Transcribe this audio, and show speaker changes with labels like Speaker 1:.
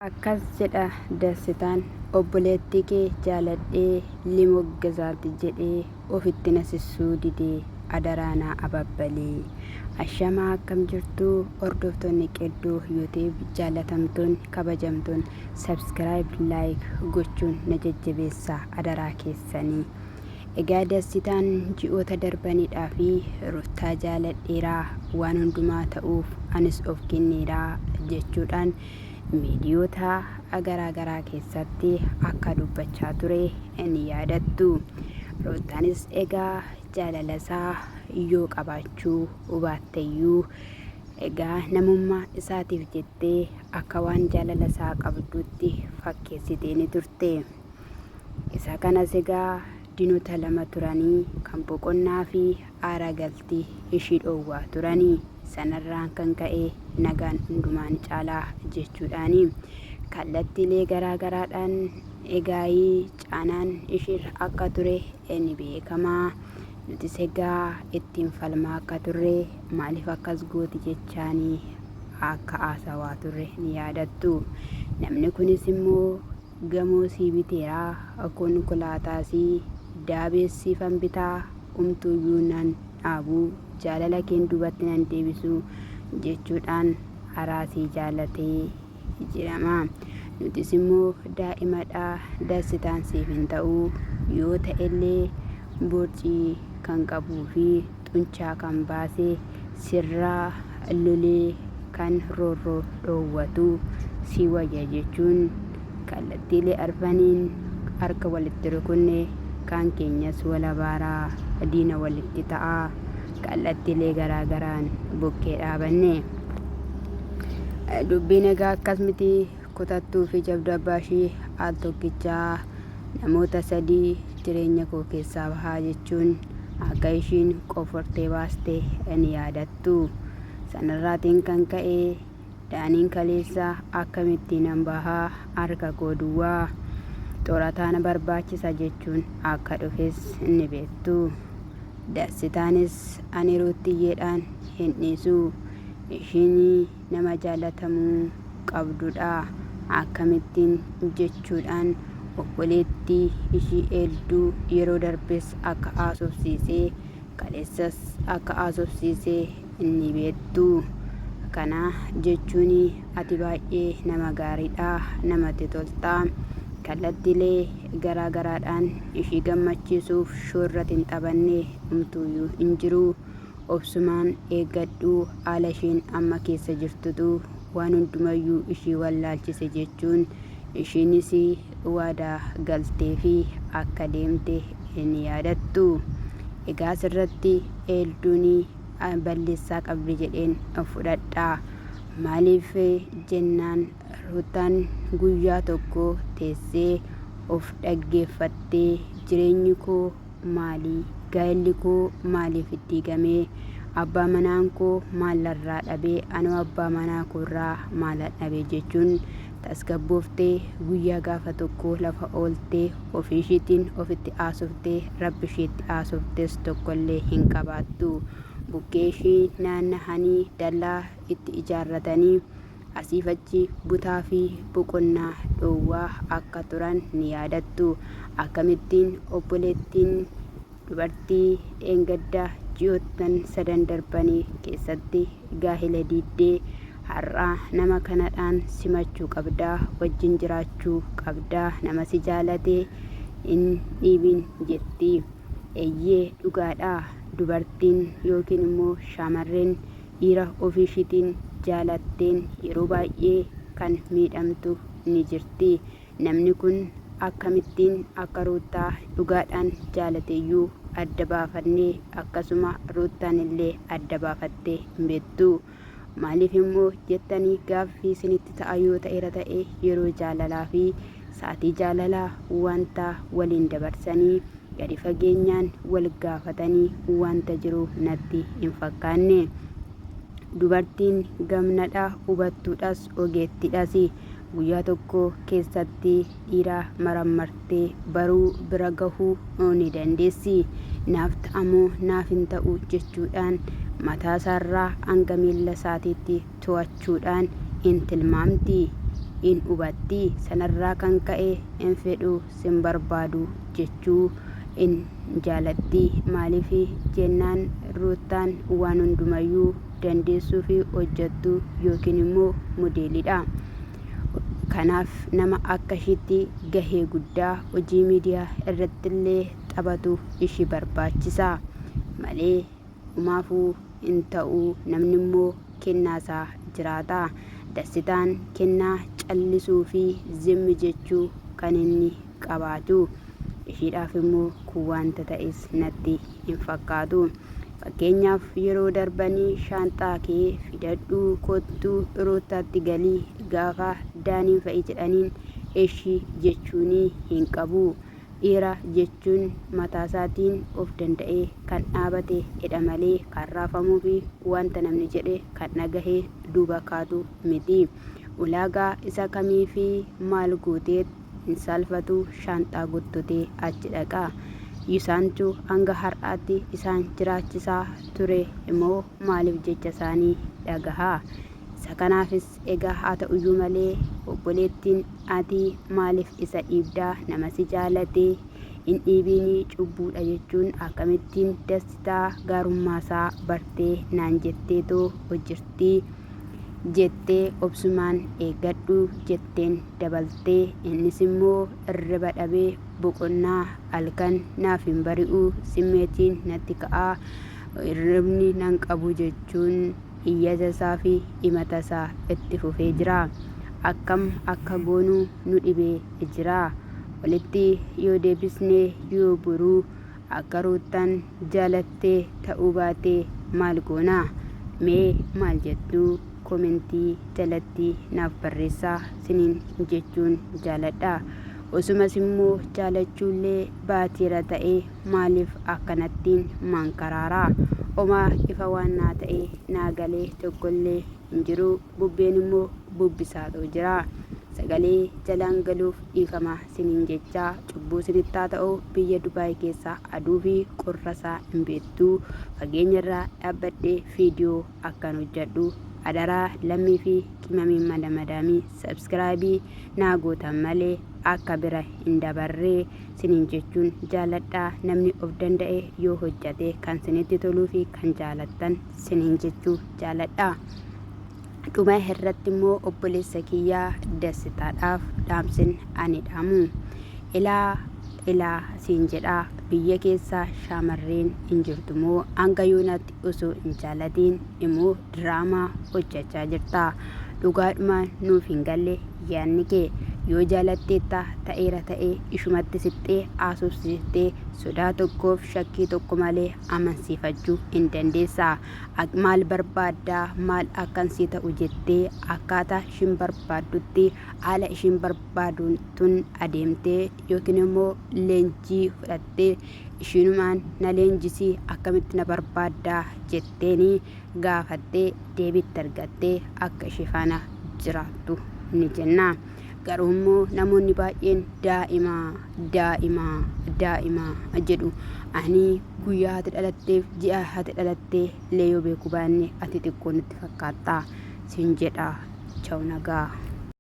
Speaker 1: Akkas jedha Dassitaan, Obboleettii kee jaaladhee limoggazaati jedhee ofitti na sissuu dide adaraa naa ababbali. Ashamaa akkam jirtu hordoftoonni Qedduu YouTube jaalatamtoonni kabajamtoonni subscribe like gochuun na jajjabeessaa adaraa keessanii. Egaa Dassitaan ji'oota darbanidhaa fi Ruttaa jaaladheera waan hundumaa ta'uuf anis of kenneera jechuudhaan miidiyoota garaa garaa keessatti akka dubbachaa ture ni yaadattu. Ruuttaanis egaa jaalalasaa yoo qabaachuu baatteyyuu egaa namummaa isaatiif jettee akka waan jaalalasaa qabduutti fakkeessitee ni turte. Isa kanas egaa dinota lama turanii kan boqonnaa fi aara galtii ishii dhoowwaa turanii. Sanarraan kan ka'e nagaan hundumaa ni caala jechuudhaani. Kallattiilee garaa garaadhaan egaayii caanaan ishiirra akka ture ni beekama. Nutis egaa ittiin falmaa akka turre maaliif akkas gooti jechaani akka haasawaa turre ni yaadattu. Namni kunis immoo gamoo sii biteera, konkolaataasii daabees siifan bitaa, umtuuyyuu nan dhaabu, jaalala keen duubatti nan deebisu jechuudhaan araasii jaalatee jedhama. Nutis immoo daa'imadha, dassitaan siif hin ta'u, yoo ta'ellee borcii kan qabuu fi xunchaa kan baase sirraa lolee kan roorroo dhoowwatu si wayya jechuun kallattiilee arfaniin harka walitti rukunne kaan keenyas wal abaaraa diina walitti ta'aa kallattiilee garaa garaan bukkee dhaabanne. Dubbiin egaa akkas miti kutattuu fi jabduu abbaa ishii al tokkichaa namoota sadii jireenya koo keessaa bahaa jechuun akka ishiin qofortee baaste ni yaadattu. Sanarraatiin kan ka'e Daaniin kaleessa akkamittiinan bahaa harka koo duwwaa xorataa na barbaachisa jechuun akka dhufes ni beektu. Dassitaanis ani Ruuttiyyeedhaan hin dhiisu. Ishiin nama jaalatamuu qabdudha. Akkamittiin jechuudhaan obboleettii ishii Eelduu yeroo darbes akka haasofsiise kaleessas akka haasofsiise ni beektu. Kana jechuun ati baay'ee nama gaariidha, namatti tolta. Kallattiilee garaa garaadhaan ishii gammachiisuuf shoorrati hin taphanne homtuuyyuu hin jiru. Obsumaan eeggadhu, haala ishiin amma keessa jirtutu waan hundumayyuu ishii wallaalchise jechuun ishiinis waadaa galteefi akka deemte ni yaadattu. Egaa asirratti Eelduun balleessaa qabdi jedheen fudhadha. Maaliif jennaan Ruutaan guyyaa tokko teessee of dhaggeeffattee jireenyi koo maali? Gaa'elli koo maaliif diigame? Abbaa manaan koo maal narraa dhabe? Anoo abbaa manaa koorraa maalan dhabe? jechuun tasgabbooftee guyyaa gaafa tokko lafa ooltee ofiishiitiin ofitti haasoftee Rabbi ishiitti haasoftes tokkollee hin qabaattu. Bukkee ishii naannahanii dallaa itti ijaarratanii asiif achi butaa fi boqonnaa dhoowwaa akka turan ni yaadattu. Akkamittiin obboleettiin dubartii dheengadda ji'oottan sadan darbanii keessatti gaahila diiddee har'a nama kanadhaan simachuu qabda, wajjin jiraachuu qabda, nama si jaalate hin dhiibin jetti. Eeyyee dhugaadha. Dubartiin yookiin immoo shaamarreen dhiira ofiishiitiin jaalatteen yeroo baay'ee kan miidhamtu ni jirti. Namni kun akkamittiin akka Ruuttaa dhugaadhaan jaalateyyuu adda baafannee akkasuma Ruuttaanillee adda baafattee hin beektu. Maaliif immoo jettanii gaaffii isinitti ta'a yoo ta'eera ta'e yeroo jaalalaa fi sa'atii jaalalaa wanta waliin dabarsanii gadi fageenyaan wal gaafatanii wanta jiru natti hin fakkaanne. Dubartiin gamnadha, hubattuudhas, ogeettidhas. Guyyaa tokko keessatti dhiira marammartee baruu bira gahuu ni dandeessi. Naaf ta'amoo naaf hin ta'u jechuudhaan mataasaarraa hanga miilla isaatiitti to'achuudhaan in tilmaamti. in hubatti. Sanarraa kan ka'e hin fedhu sin barbaadu jechuu in jaalatti. Maaliif jennaan Ruuttaan waan hundumayyuu dandeessuu fi hojjettu yookiin immoo modeelidha. Kanaaf nama akka ishiitti gahee guddaa hojii miidiyaa irrattillee taphatu ishii barbaachisa malee Homaafuu hin ta'u namni immoo kennaa isaa jiraata. Dassitaan kennaa callisuu fi zimmi jechuu kan inni qabaatu. Ishiidhaaf immoo kun wanta ta'es natti hin fakkaatu. Fakkeenyaaf yeroo darbanii shaanxaa kee fidadhuu kottu Ruuttaatti gali gaafa Daaniin fa'i jedhaniin eshi jechuunii hin qabu. Dhiira jechuun mataasaatiin of danda'ee kan dhaabate dha malee kan raafamuufi wanta namni jedhe kan dhagahee duuba kaatu miti. Ulaagaa isa kamiifi maal guuteet hin saalfatu shaanxaa guttutee achi dhaqa. Isaantu hanga har'aatti isaan jiraachisaa ture moo maaliif jechasaanii dhagaha? Isa kanaafis Egaa haa ta'uyyuu malee obboleettiin ati maaliif isa dhiibda nama si jaalate hin dhiibiinii cubbuudha jechuun akkamittiin Dassitaa gaarummaasaa bartee naan jetteetoo hojjirti jettee obsumaan eeggadhu jetteen dabaltee innis immoo irriba dhabee boqonnaa halkan naaf hin bari'u simmeetiin natti ka'aa hirribni nan qabu jechuun iyyata isaa fi himata isaa itti fufee jira. Akkam akka goonu nu dhibee jira. Walitti yoo deebisne yoo boru akka Ruuttaan jaalatte ta'uu baate maal goona? Mee maal jettu? Komentii jalatti naaf barreessaa siniin jechuun jaaladha. Osumas immoo jaalachuullee baateera ta'ee maaliif akkanattiin mankaraara? Homaa ifa waan naa ta'e naa gale tokkollee hin jiru. Bubbeen immoo bubbisaatoo jira. Sagalee jalaan galuuf dhiifama siniin jechaa cubbuu sinitti haa ta'u biyya Dubaay keessa aduu fi qorrasaa hin beektu. Fageenyarraa dhaabbadhee fiidiyoo akkan hojjadhu adaraa lammii fi qimamiin mana madaamii sabskiraayibii naa gootan malee akka bira hin dabarree siniin jechuun jaaladha namni of danda'e yoo hojjate kan sinitti toluu fi kan jaalattan siniin jechuu jaaladha. Dhuma irratti immoo obboleessa kiyya Dassitaadhaaf dhaamsin ani dhaamu ilaa ilaa siin jedha biyya keessa shaamarreen hin jirtu moo hanga yoonaatti osoo hin jaalatiin immoo diraamaa hojjachaa jirta dhugaadhumaan nuuf hin galle yaanni kee yoo jaalatteetta ta'eera ta'ee ishumatti sixxee haasofsiiftee sodaa tokkoof shakkii tokko malee amansiifachuu hin dandeessa maal barbaadda maal akkan sii ta'u jettee akkaataa ishiin barbaaddutti haala ishiin barbaaduun tun adeemtee yookiin immoo leenjii fudhattee ishiinumaan na leenjisi akkamitti na barbaadda jetteeni gaafattee deebiitti argattee akka ishee faana jiraattu ni jenna. Garuu immoo namoonni baay'een daa'ima daa'ima daa'ima jedhu. Ani guyyaa ati dhalatteef ji'a ati dhalattee illee yoo beekuu baanne ati xiqqoo nutti fakkaatta siin jedha. Chaw nagaa.